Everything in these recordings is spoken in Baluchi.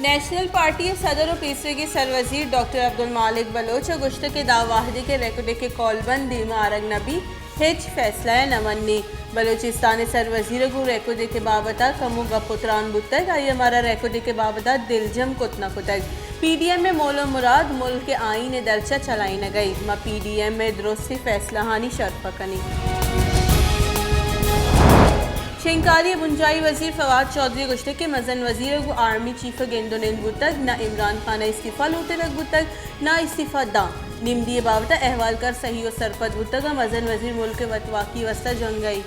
نیشنل پارٹی ءِ صدر ءُ پیسریگیں سروزیر ڈاکٹر عبدالمالک بلوچ ءَ گوشتگ کہ داں وھدے کہ ریکوڈک ءِ کولبند دیم ءَ آرگ نہ بیت، ھچ فیصلہ ءَ نہ منی۔ بلوچستان ءِ سروزیر ءَ گوں ریکوڈک ءِ بابت ءَ کمو گپ ءُ تران بوتگ، آئی ءَ مارا ریکوڈک ءِ بابت ءَ دلجم کت نہ کتگ۔ پی ڈی ایم ءِ مول ءُ مراد ملک ءِ آئین ءِ درچ ءَ چلائینگ ءَ ایں، ما پی ڈی ایم ءِ درستیں فیصلہانی شرپ ءَ کنیں۔ شنگکاری ءِ بنجاھی وزیر فواد چوہدری ءَ گوشتگ کہ مزن وزیر ءَ گوں آرمی چیف ءَ گند ءُ نند بوتگ، نہ عمران خان ءَ استعفی لوٹینگ بوتگ، نہ استعفی داں۔ نمدی ءِ بابت ءَ احوالکار صحیح ءُ سرپد بوتگ ءُ مزن وزیر ملک ءِ وتواکی ءِ واستہ جنگ ءَ ایں۔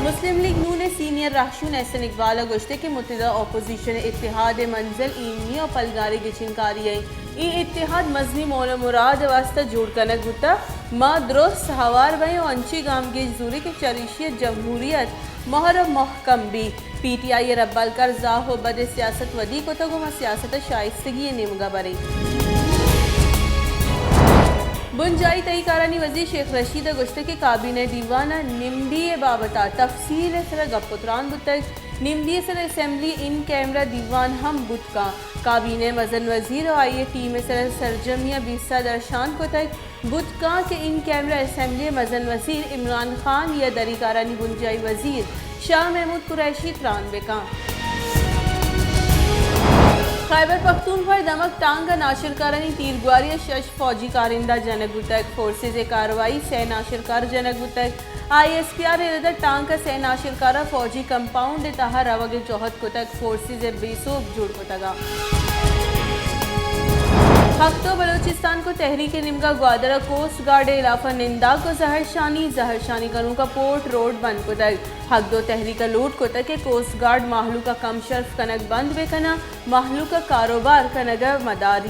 مسلم لیگ نون ءِ سینئر رہشون احسن اقبال ءَ گوشتگ کہ متحدہ اپوزیشن اتحاد ءِ منزل ایمنی ءُ پلگاریں گچینکاری ءَ ایں۔ اے اتحاد مزنیں مول ءُ مراد ءِ واستہ جوڑ کنگ بوتگ۔ ما درست ہوار بئیں ءُ انچیں گامگیج زوریں کہ چریشی ءَ جمہوریت مہر ءُ مہکم بیت۔ پی ٹی آئی ءِ ربالکار زاہ ءُ بد ءِ سیاست ودی کتگ ءُ ما سیاست ءَ شائستگی ءِ نیمگ ءَ بریں۔ بنجاھی تہی کارانی وزیر شیخ رشید ءَ گوشتگ کہ کابینہ دیوان ءَ نمدی ءِ بابت ءَ تفصیل ءِ سر ءَ گپ ءُ تران بوتگ۔ نمدی ءِ سر ءَ اسمبلی ان کیمرہ دیوان ہم بوت کنت۔ کابینہ ءِ مزن وزیر ءُ آئی ءِ ٹیم ءِ سر ءَ سرجمی ءَ بیسہ درشان کتگ۔ بوت کنت کہ ان کیمرہ اسمبلی ءِ مزن وزیر عمران خان یا دری کارانی بنجاھی وزیر شاہ محمود قریشی تران بہ کنت۔ خیبر پختونخوا ءِ دمگ ٹانک ءَ ناشرکارانی تیرگواری ءَ شش فوجی کارندہ جنگ بوتگ۔ فورسز ءِ کاروائی ءَ سئے ناشرکار جنگ بوتگ۔ آئی ایس پی آر ءِ رد ءَ ٹانک ءَ سئے ناشرکار ءَ فوجی کمپاؤنڈ ءِ تہا روگ ءِ جہد کتگ، فورسز ءَ بے سوب جوڑ کتگ۔ حق دو بلوچستان کو تحریک ءِ نیمگ ءَ گوادر ءَ کوسٹ گارڈ ءِ ہلاف ءَ ننداک ءُ زہرشانی، زہرشانی کنوک ءَ پورٹ روڈ بند کتگ۔ حق دو تحریک ءَ لوٹ کتگ کہ کوسٹ گارڈ مہلوک ءَ کم شرف کنگ بند بہ کناں، مہلوک ءَ کاروبار کنگ ءَ مداری۔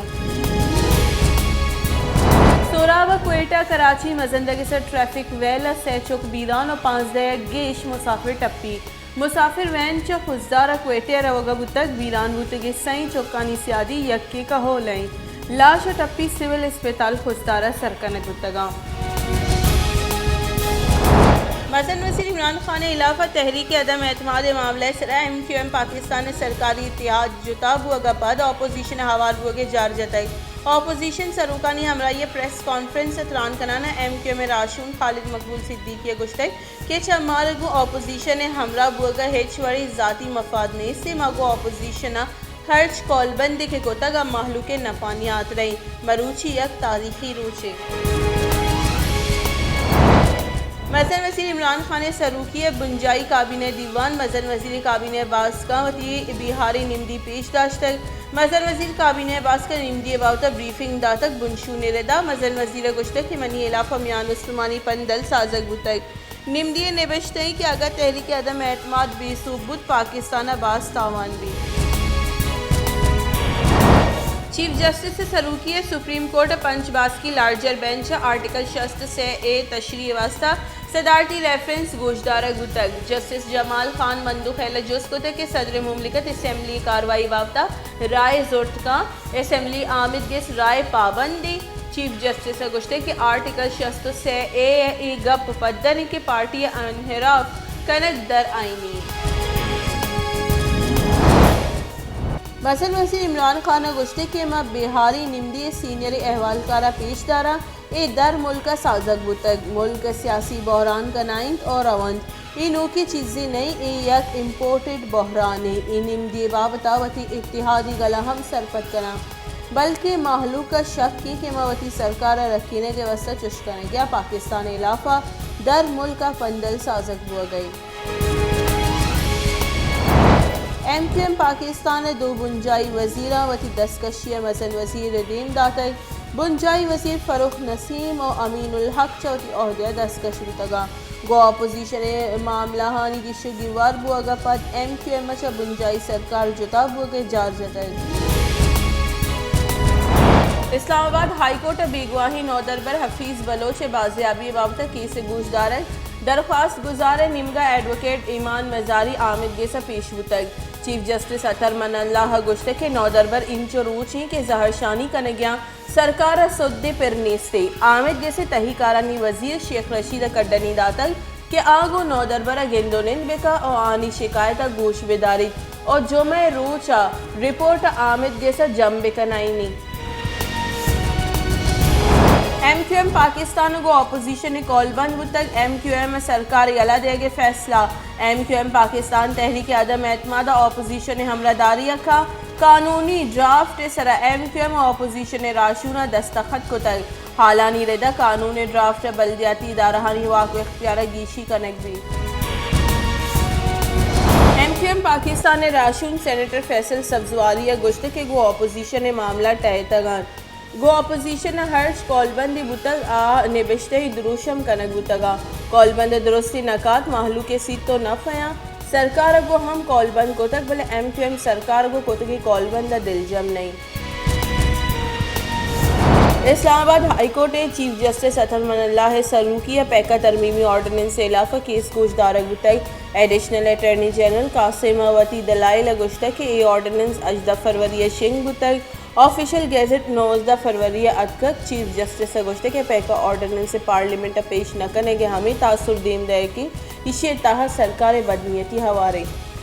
سوراب ءَ کوئٹہ کراچی مزندگ ءِ سر ٹریفک ویل ءَ سئے چک بیران ءُ پانزدہ ءَ گیش مسافر ٹپی۔ مسافر وین چہ خضدار ءَ کوئٹہ ءَ روگ ءَ بوتگ، بیران بوتگیں سئیں چکانی سیادی یکے کہول ءَ ایں۔ لاش ءُ ٹپی سول اسپتال خضدار ءَ سر کنگ بوتگ اَنت۔ مزن وزیر عمران خان ءِ ہلاف ءَ تحریک عدم اعتماد ءِ معاملہ ءِ سر ءَ ایم کیو ایم پاکستان ءِ سرکاری اتحاد جتا بوگ ءَ پد اپوزیشن ءَ ہوار بوگ ءِ جار جتگ۔ اپوزیشن سروکانی ہمراہی ءَ پریس کانفرنس ءَ تران کنان ءَ ایم کیو ایم ءِ راہشون خالد مقبول صدیقی ءَ گوشتگ کہ چہ مارا گوں اپوزیشن ءِ ہمراہ بوگ ءَ ہچ وڑیں ذاتی مفاد نیست، ما گوں اپوزیشن ءَ ہرچ کولبندے کہ کتگ آ مہلوک ءِ نپانی ہاترا ایں۔ مروچی یک تاریخی روچے۔ مزن وزیر عمران خان ءِ سروکی ءِ بنجاھی کابینہ دیوان، مزن وزیر ءِ کابینہ ءِ باسکاں وتی بیہار ءِ نمدی پیش داشتگ۔ مزن وزیر ءِ کابینہ ءِ باسک ءَ نمدی ءِ بابت ءَ بریفنگ داتگ۔ بنشون ءِ ردا مزن وزیر ءَ گوشتگ کہ منی ہلاف ءَ میان استمانی پندل سازگ بوتگ۔ نمدی ءَ نبشتہ ایں کہ اگاں تحریک عدم اعتماد بے سوب بوت، پاکستان ءَ باز تاوان بیت۔ چیف جسٹس ءِ سروکی ءِ سپریم کورٹ ءِ پنچ باسکی لارجر بینچ ءَ آرٹیکل شست ءُ سے اے ءِ تشریح ءِ واستہ صدارتی ریفرنس گوشدارگ بوتگ۔ جسٹس جمال خان مندوخیل ءَ جست کتگ کہ صدر مملکت اسمبلی ءِ کاروائی ءِ بابت ءَ رائے زرت کن۔ اسمبلی آمدگس رائے پابند ایں۔ چیف جسٹس ءَ گوشتگ کہ آرٹیکل شست ءُ سے اے ءِ اے گپ پدر ایں کہ پارٹی ءِ انحراف کنگ در آئینی ایں۔ مزن وزیر عمران خان ءَ گوشتگ کہ ما بیہار ءِ نمدی ءِ سینئر اہوالکار ءَ پیش داراں، اے در ملک ءَ سازگ بوتگ، ملک ءَ سیاسی بحران کنائینت ءُ رونت۔ اے نوکیں چیزے نہ ایں، اے یک امپورٹڈ بحرانے۔ اے نمدی ءِ بابت ءَ وتی اتحادی گل ءَ ہم سرپد کناں، بلکیں مہلوک ءَ شک ایں کہ ما وتی سرکار ءَ رکینگ ءِ واستہ چش کنگ ءَ آں، پاکستان ءِ ہلاف ءَ در ملک ءَ پندل سازگ بوگ ءَ ایں۔ ایم کیو ایم پاکستان ءِ دو بنجاھی وزیراں وتی دستکشی ءَ مزن وزیر ءِ دیم داتگ۔ بنجاھی وزیر فرخ نسیم ءُ امین الحق چہ وتی عہدہ ءَ دستکش بوتگ اَنت۔ گوں اپوزیشن ءِ معاملہانی گیش ءُ گیوار بوگ ءَ پد ایم کیو ایم ءَ چہ بنجاھی سرکار جتا بوگ ءِ جار جتگ۔ اسلام آباد ہائی کورٹ ءَ بیگواہیں نودربر حفیظ بلوچ ءِ بازیابی ءِ بابت ءَ کیس ءِ گوشدارگ، درخواست گزار ءِ نیمگ ءَ ایڈووکیٹ ایمان مزاری آمدگس ءَ پیش بوتگ۔ چیف جسٹس اطہر من اللہ ءَ گوشتگ کہ نودربر اینچو روچ ایں کہ زہرشانی کنگ ءَ اَنت، سرکار ءَ سدے پر نیست۔ آمدگس ءِ تہی کارانی وزیر شیخ رشید ءَ کڈنی داتگ، کہ آ گوں نودربر ءَ گند ءُ نند بہ کن ءُ آنی شکایت ءَ گوش بہ داریت ءُ جمعہ ءِ روچ ءَ رپورٹ ءَ آمد گس ءَ جم بہ کنائینی۔ ایم کیو ایم پاکستان ءَ گوں اپوزیشن ءَ کولبند بوتگ، ایم کیو ایم ءَ سرکار ءَ یلہ دیگ ءِ فیصلہ۔ ایم کیو ایم پاکستان تحریک عدم اعتماد ءَ اپوزیشن ءِ ہمراہداری ءَ کن، قانونی ڈرافٹ ءِ سرا ایم کیو ایم ءُ اپوزیشن ءِ راہشون ءَ دستخط کتگ۔ ہالانی رد ءَ قانون ءِ ڈرافٹ ءَ بلدیاتی ادارہانی واک ءُ اختیار ءَ گیشی کنگ بیت۔ ایم کیو ایم پاکستان ءِ راہشون سینیٹر فیصل سبزواری ءَ گوشتگ کہ گوں اپوزیشن ءِ معاملہ ٹہیتگ انت۔ گوں اپوزیشن ءَ ہرچ کولبندے بوتگ، آ نبشتہی دروشم کنگ بوتگ انت۔ کولبند ءِ درستیں نکات مہلوک ءِ سیت ءُ نپ ءَ انت۔ سرکار ءَ گوں ہم کولبند کتگ، بلے ایم کیو ایم سرکار ءَ گوں کتگیں کولبند ءَ دلجم نہ انت۔ اسلام آباد ہائی کورٹ ءِ چیف جسٹس اطہر من اللہ ءِ سروکی ءَ پیکا ترمیمی آرڈیننس ءِ ہلاپ ءَ کیس گوش دارگ بوتگ۔ ایڈیشنل اٹارنی جنرل قاسم ءَ وتی دلائل ءَ گوشتگ کہ اے آرڈیننس ہژدہ فروری ءَ شنگ بوتگ، آفیشل گیزٹ نوزدہ فروری ءَ اتکگ۔ چیف جسٹس ءَ گوشتگ کہ پیکا آرڈیننس ءِ پارلیمنٹ ءَ پیش نہ کنگ ءِ ہمے تاثر دیم دئیگ کہ ایشی ءِ تہا سرکار ءِ بدنیتی ہواریں۔